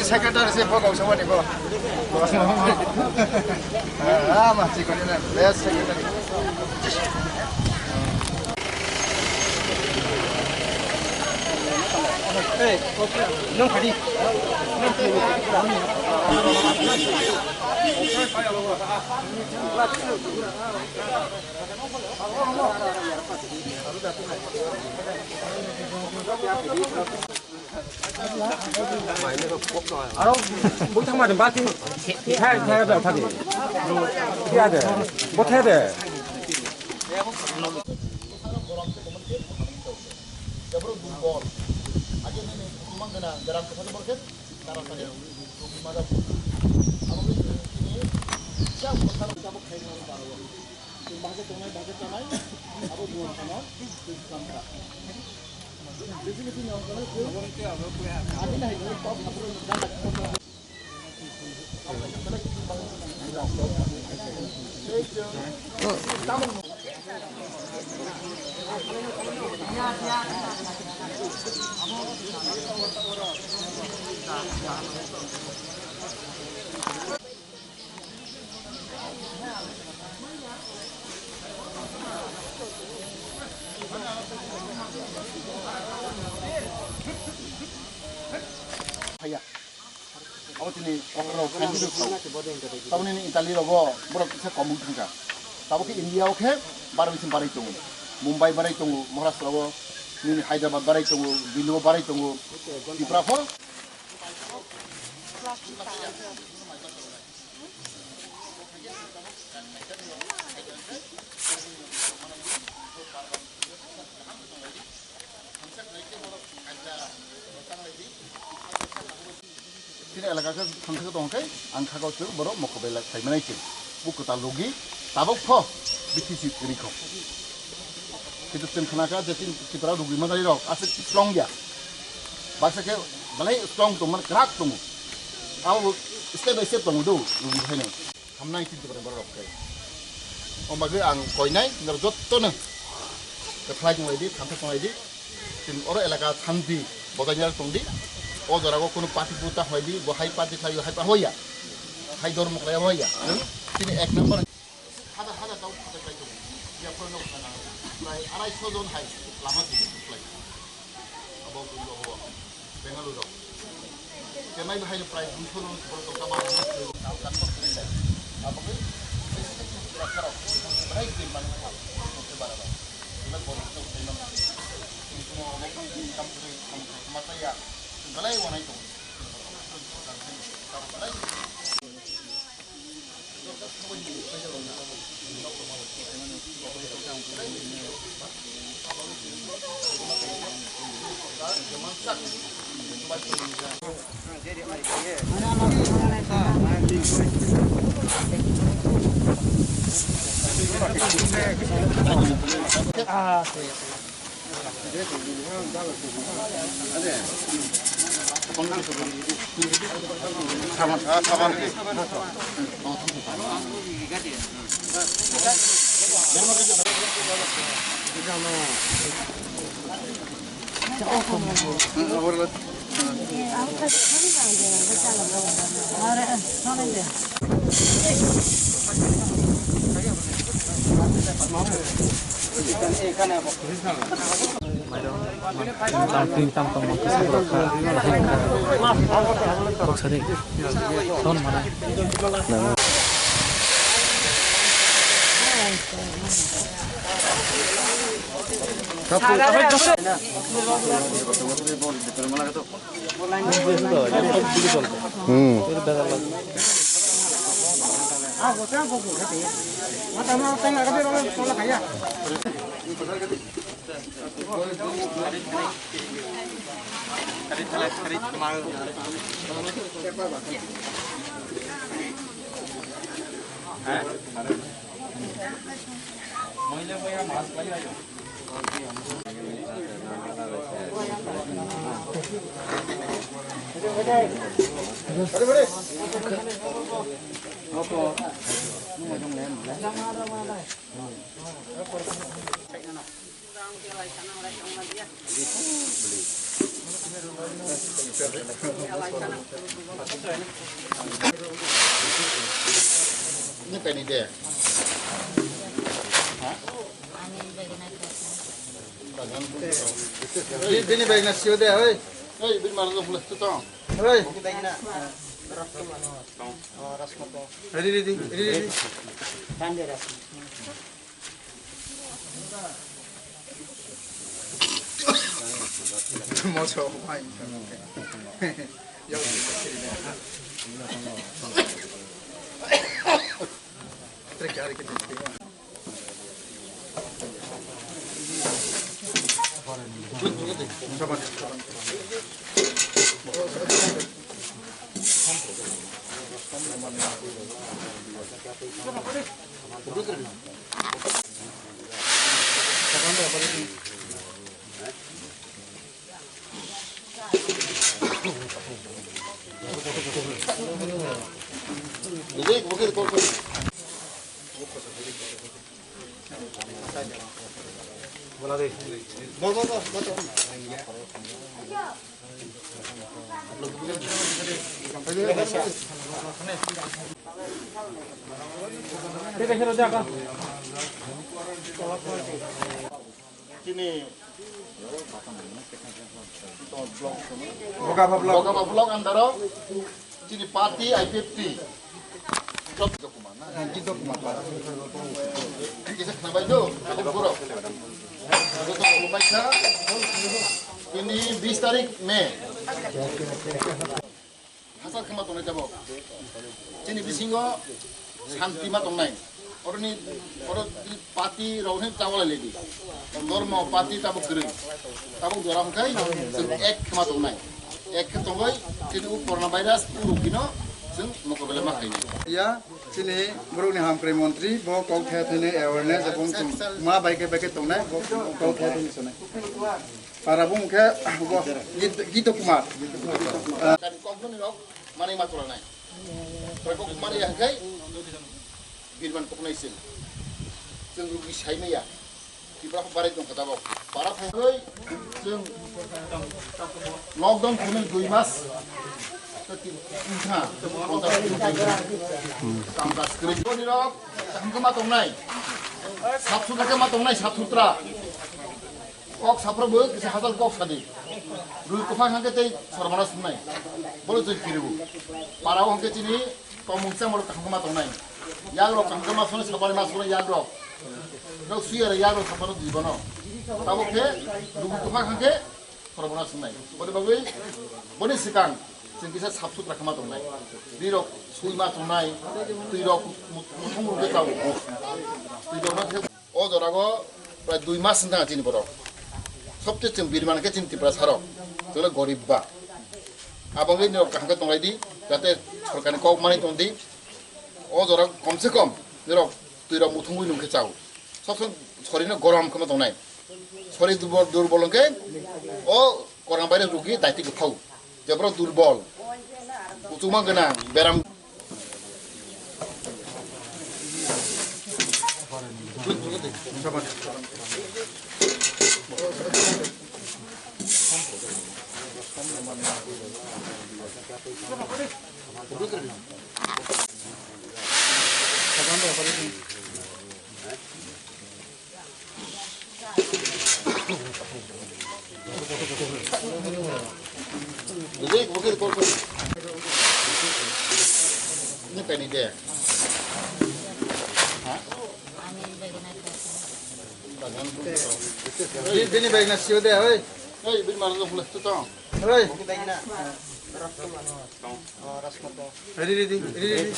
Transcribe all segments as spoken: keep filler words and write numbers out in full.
Secretary se bo kok samani bo. Ah, ma chikoni na best secretary. Hey, nong khadi. Aro bwthang ma ba tin. Thai thai ba thani. Ya de. Bo thai de. Abo tini okra rok khainwi rwkha. Tabukni ni Italy rogo borok kisa komung thangkha. Tabuk khe India o khe barwi se barwi tongo. Mumbai barwi tongo, Maharashtra o, nini Hyderabad barwi tongo, Delhi o barwi tongo, Tripura pho. Chini elaka khe thangthok tong khe ang kha kausuk borok mokho belai khai manai chwng. Bu kwtal logi tabuk pho B T C kwrwi kho. Kintu chwng khna kha je chini Tripura rugwi manjari rok aswk strong ya. Baksa khe belai strong tong man kwrak tongo. Abo step by step tongo do rugwi khainai. Hamnai chini Tripura borok rok khe. O bagwi ang koinai norok jottono kwthalai tonglaidi, thamsa tonglaidi. Chini oro elaka shanti bodainjak tongdi. O jorao kunu party buta hoidi, bo hai party khlai, hai pa hoya. Hai dormo khlai hoya. Chini ek number. Hajar hajar tau khatai khlai tongo. Yaphoro nok sana. Prai arai so jon hai lama simi khlai. Abo kunu abo. Bengaluru rok. Chennai bahai ni prai duiso no borok tongkha ba. Abo khe brai khe mani kha. Tongkhe bara ba. Iba borok tong khe mani. Tini kuno abo kam khe kam khe ma ta ya. Belai wanai tong. Belai. Tam twi tam tongma kisa borok kha, kok sari. Ton mana. Hmm. Ini kaini de. Ha? Ini, ini baik nasi udah, oi. Oi, bin malu dong, boleh tuh, tong. Oi. Ready, ready, ready, ready. Moso, mai. Yau. Trek hari kita. Chini Bokaba block. Bokaba block under o chini party I P F T. Kisa khnabai do, borok. Joto khulumbai kha. Chini bis tarik May. Hachal khema tongnai tabok. Chini bisingo santi ma tongnai. Oroni, oro party rok hwn chawalai ledi. Dormo party tabok kwrwi. Tabok jora hwnkhe chwng ek khema tongnai. Ek khe tongoi chini u corona virus u rugino chwng mokobela ma khainai. Ya, chini borokni hamkrai montri bo kok the thene awareness ebong chwng ma bai khe bai khe tongnai bo kok the thene sonai. Para bung khe bo Git-, Gito Kumar. Kani koknoni rok manwi ma chwlanai. Tei kok manwi ya hwnkhe birman koknai se. Chwng rugi sai maya. Tipra kok barai tong kha tabok. Para phai chwng lockdown khulumani dui mas. Tei tin, tin kha. Tam das kwrwi. Boni rok kaham khe ma tongnai. Sap sutra khe ma tongnai, sap sutra. Kok saphro bo kisa hachal kok sadi. Rui kwphang hangke tei sormana sungnai. Bolo joi kiribu. Parao hangke chini tomung chamo kaham ma tongnai. Yagrok kaham ma sungnai, sabari ma sungnai yagrok. Nok suyara yagrok saphro di bono. Tabok khe rui kwphang hangke sormana sungnai. Boni bagwi boni sikang chwng kisa sap sutra khama tongnai. Rirok sui ma tongnai. Twirok muthung rok khe tao. Twirok no khe O jorago prai dui mas wngkha chini borok. Sobse chwng birman khe chini Tiprasa rok. Chwngno gorib ba. Abo wngwi norok kaham khe tonglai di, jate sorkarni kok manwi tong di. O jora kom se kom norok twirok muthungwi nung khe chao. Sob som sorino gorom khama tongnai. Sori durbol, durbol wngkhe o korang baire rugi daiti kwthau. Jebro durbol. Kuchukma gwnang beram. Ini kaini de. Ha? Bini bag na sio de, oi. Oi, bini malu dong, tuh, tong. Oi. Ready, ready, ready, ready.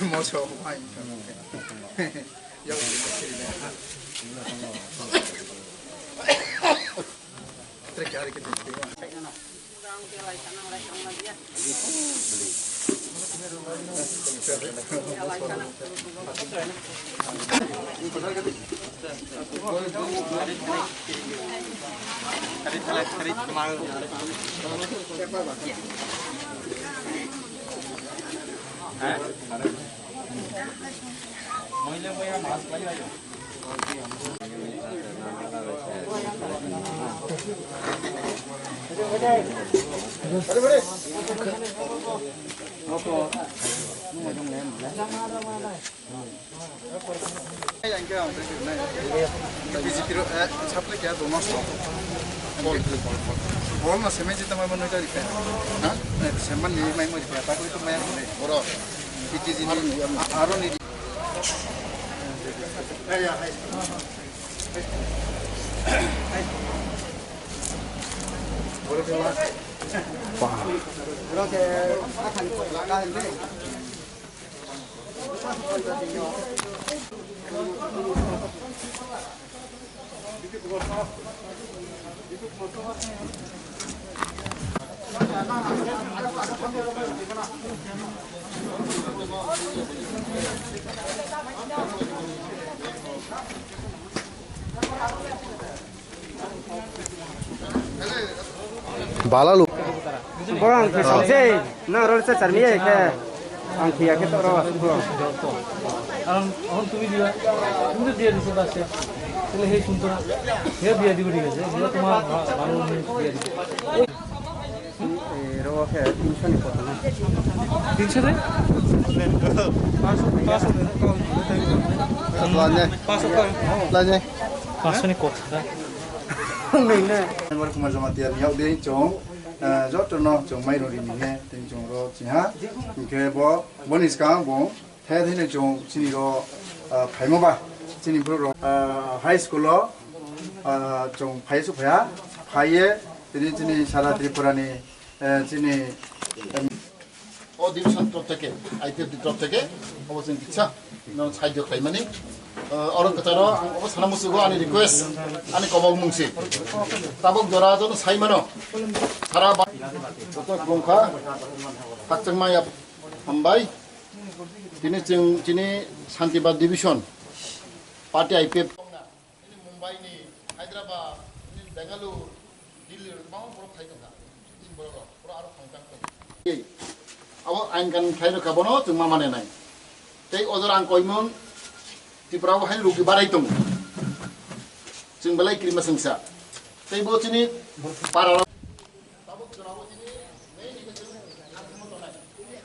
Moso, mai. Yau. Trek hari kita. P G P ro, eh, chapter kya do nosto. Bol, bol, bol. Bol no seme jita mai mano jari kya. Ha? Eh, seman ni mai mo jita, ta koi to mai mo. Boro. P G ni, aro ni. Bala lu. Borang khe samse, na ror se charmi ya khe. Ang khiya khe to ro. Ang, ang tumi dia. Tumi dia di sebelah sih. Sila he suntu. He dia di beri aja. Dia tuma baru ni dia di. Ro khe tinsho ni kota na. Tinsho de? Paso, paso de. Lanye. Paso ko. Lanye. Paso ni kota. Member Kumar Jamatia ni yau de chong. Eh, jotono chwng mai rwdi nini tei chwng ro chiha. Hinkhe bo, boni swkang bo the thai no chwng chini ro, eh, phaima ba chini borok ro, eh, high school o, eh, chwng phai su phaya, phaiye tini chini sara Tripura ni, eh, chini, em, O division তরফ থেকে, I P F T তরফ থেকে, অবশ্যই ইচ্ছা, এবং সাহায্য খাইমানি। Oro kwcharo ang obo sana musugo ani request, ani kobok mungsi. Tabuk jora jono saimano. Sara ba-, joto khulumkha, khakchangma ya hambai. Tini chwng chini Santibad division, party I P F. Nini Mumbai ni, Hyderabad, nini Bengaluru, Delhi rok kwbangma borok phai tongkha. Chini borok rok, borok aro phai tang tong. Ei, abo ain kanun khlai rwkha bono chwng ma mane nai. Tei o jora ang koimung Tripura o hai rugi barai tongo. Chwng belai kirima chwngsa. Tei bo chini para rok. Tabuk jora o chini main ni khe chwng ang chwngno tongnai.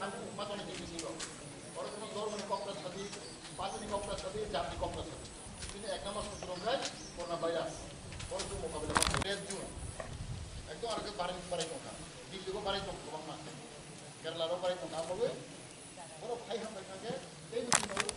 Ang chwngno tongnai chini bisingo. Oro chwngno dormo ni kok ta sadi, patu ni kok ta sadi, jat ni kok ta sadi. Chini ek number sutro khe corona virus. Oro chwng mokabila khlai. Red zone. Ekdom aro khe barai, barai tongkha. Delhi bo barai tongkha kwbangma. Kerala rok barai tongkha. Abo khe borok phai hambai kha khe tei bwswk no.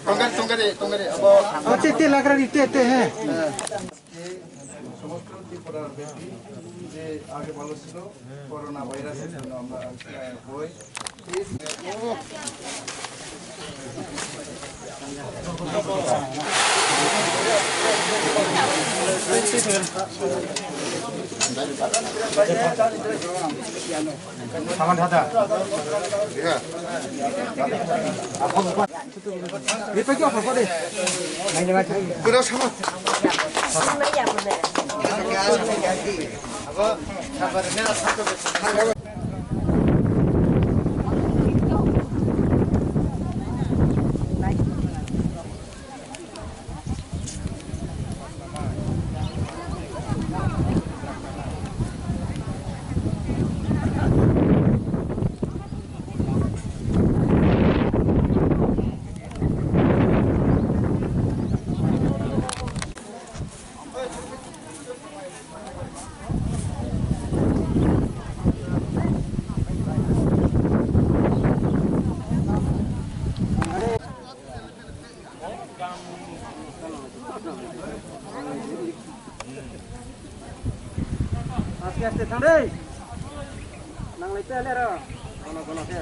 Tongkar, tongkar, tongkar, abo. Oh, te, te, lagra di, te, te, he. এই সমস্ত ত্রিপুরার ব্যক্তি যে আগে ভালো ছিল, করোনা ভাইরাসের জন্য আমরা, আহ, বই। সামান দাদা। Aste aste thang dei. Nang lai pe le ro. Gono gono khe.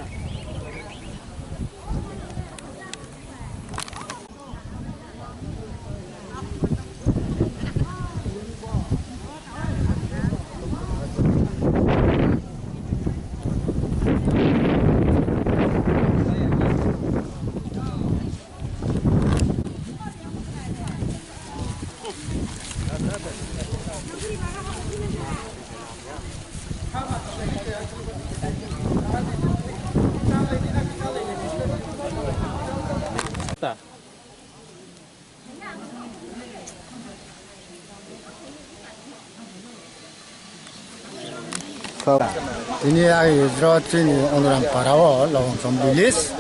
Tini ai jro chini Onoram para o Longsom village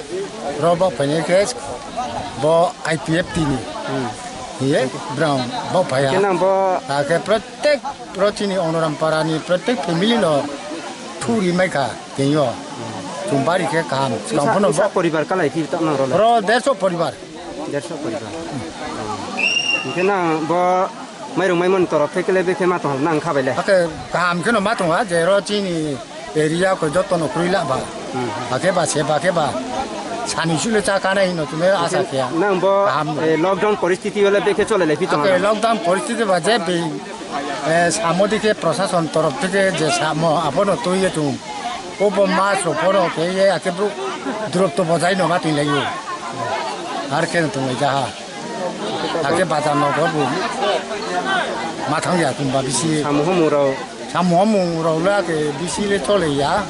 ro bo phainai khe bo I P F T ni hiye Brown bo phaiya. Khe nang bo Akhe protek ro chini Onoram para ni protek family no thuri mai kha tenyo. Chum bari khe kaham. Swkang phano bo poribar kalai phi ta nang ro le? Ro derso poribar. Derso poribar. Hingke nang bo mairung maimon torop thai kele bekhe ma tong nang kha bai le? Hake kaham kheno ma tong ha, je ro chini area ko joto no kroi la ba. Hake ba se ba khe ba. Sani sule cha kana hino tume asa khe. Nang bo, kaham. Eh, lockdown poristiti wala bekhe chole le phi tong? Hake lockdown poristiti ba je be, eh, samo dikhe prosason torop theke je samo abono tui ye tung. Obo ma so phoro khe ye ake bru durop to bojai no ma tui lai yo. Ar khe tong lai ja ha. Ake bazar no gor bu ma thang ya tum ba bisi. Samo homo rao. Samo homo rao la ke bisi le chole ya.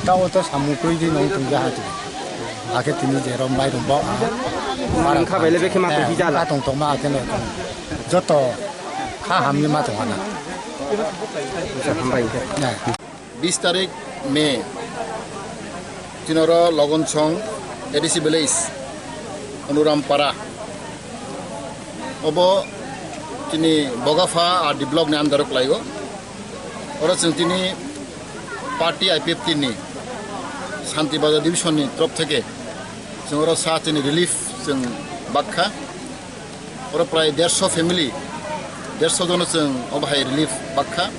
Ta o to samo koi di no tum ja ha tu. Ake tini je rom bai rom ba. Mang kha bai le bekhe ma tong hi ja la. Ka tong tong ma ake no tong. Joto kha ham ni ma tong ha na. Hambai. Na. Bis tarik May, tinoro Logonsong A D C village, Onoram para. Obo tini Bogapha R D block ni under o kwlaigo. Oro chwng tini party I P F T ni Santi Bazar division ni torop theke chwng oro sa chini relief chwng bakha. Oro prai derso family, derso jono chwng obo hai relief bakha.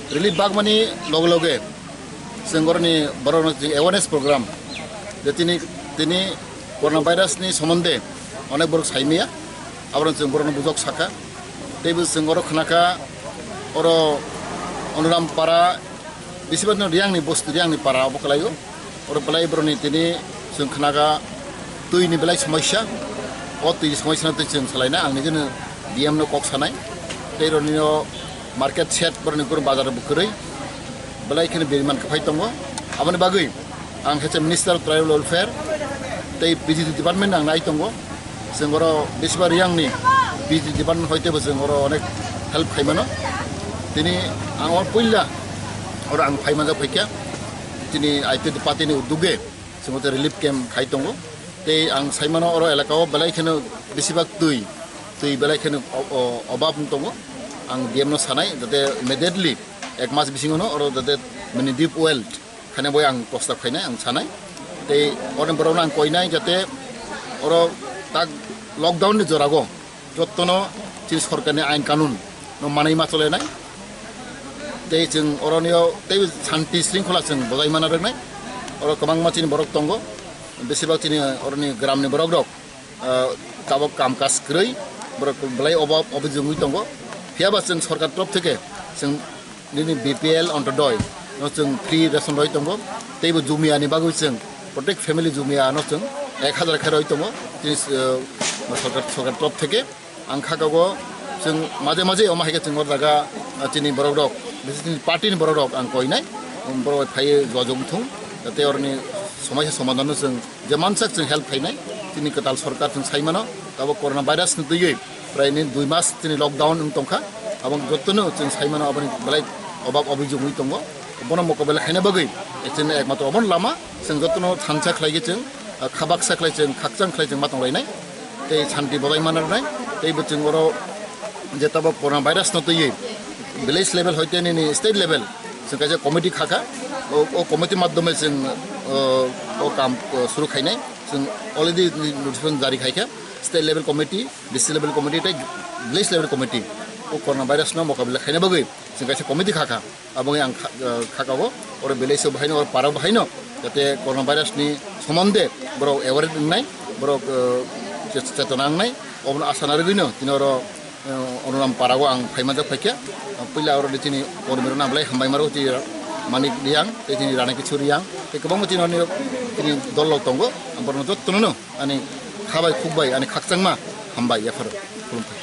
Relief bagmani loge loge chwng oroni borokno chwng awareness program je tini, tini corona virus ni somonde onek borok saimaya, aborok chwng borokno bujok sakha. Teibo chwng oro khnakha oro Onoram para, bisibakno Riyangni bosti, Riyangni para obo kwlaio. Oro belai boroni tini chwng khnaga twi ni belai somosya. O twi ni somosya no twi chwng salaina ang nijeno D M no kok sanai. Tei roni o market shed boroni guru bazar bo kwrwi. Belai kheno biriman kwphai tongo. Aboni bagwi ang hecha Minister of Tribal Welfare tei P G D department ang nai tongo. Chwng oro besiba Riyangni P G D department hoite bo chwng oro onek help khaimano. Tini ang o puila oro ang phaimanjak phaikha. Tini I P F T party ni uduge chwng o relief camp khai tongo. Tei ang saimano oro elaka o belai kheno besibak twi, twi belai kheno o-, o-, obab wng tongo. Ang D M no sanai jate immediately ek mas bisingo no oro jate mini deep well khaina bai ang prostab khainai, ang sanai. Tei oroni borokno ang koinai jate oro tak lockdown ni jorago jottono chini sorkarni ain kanun no manwi ma cholenai. Tei chwng oronio tei shanti shringkhola chwng bojai mana rwnai. Oro kwbangma chini borok tongo, besibak chini oroni gramni borok rok, ah, tabok kam kaj kwrwi, borok belai obab obijogwi tongo. Phiyaba chwng sorkar torop theke chwng nini B P L ontodoi no chwng free ration roi tongo. Teibo jumia ni bagwi chwng protek family jumia no chwng ek hazar khe roi tongo. Chini, ah, sorkar, sorkar torop theke ang khakago chwng maje maje omo hai khe chwng o jaga, ah, chini borok rok, bisi chini party ni borok rok ang koinai, borok bai phaiwi jojok wngthung, tei oroni somaisa somadhan no chwng je mansak chwng help khainai, chini kwtal sorkar chwng sai mano, tabok corona virus ni twiwi prai ni dui mas chini lockdown wng tongkha, abo jottono chwng sai mano, aboni belai obab obijog wngwi tongo, bono mokobela khaina bagwi chwngno ekmatro obono lama, chwng jottono thansa khlaigwi chwng, ah, khabaksa khlai chwng, khakchang khlai chwng ma tonglainai, tei shanti bodai mana rwnai, tei bo chwng oro je tabok corona virus no twiwi village level hoite nini state level chwng kaisa committee khakha, o, o committee madhyome chwng, o, o kam, o, suru khainai, chwng already notification jari khaikha, state level committee, district level committee tei village level committee, o corona virus no mokabila khaina bagwi chwng kaisa committee khakha, abo wngwi ang kha-, o, khakao, oro village o bahaino, oro para bahaino, jate corona virus ni somonde borok aware wngnai, borok, o, chet-, chetona wngnai, obono asa narwgwino tini oro, o, Onoram para o ang phaimanjak phaikha. Puila oro de chini kormi rok nang belai hambai maro, chini Manik Riyang, tei chini Rani Kichu Riyang, tei kwbangma chini oro chini dol rok tongo, ang borokno jottono no ani khabai khukbai ani khakchangma hambai yapharo khulumkha.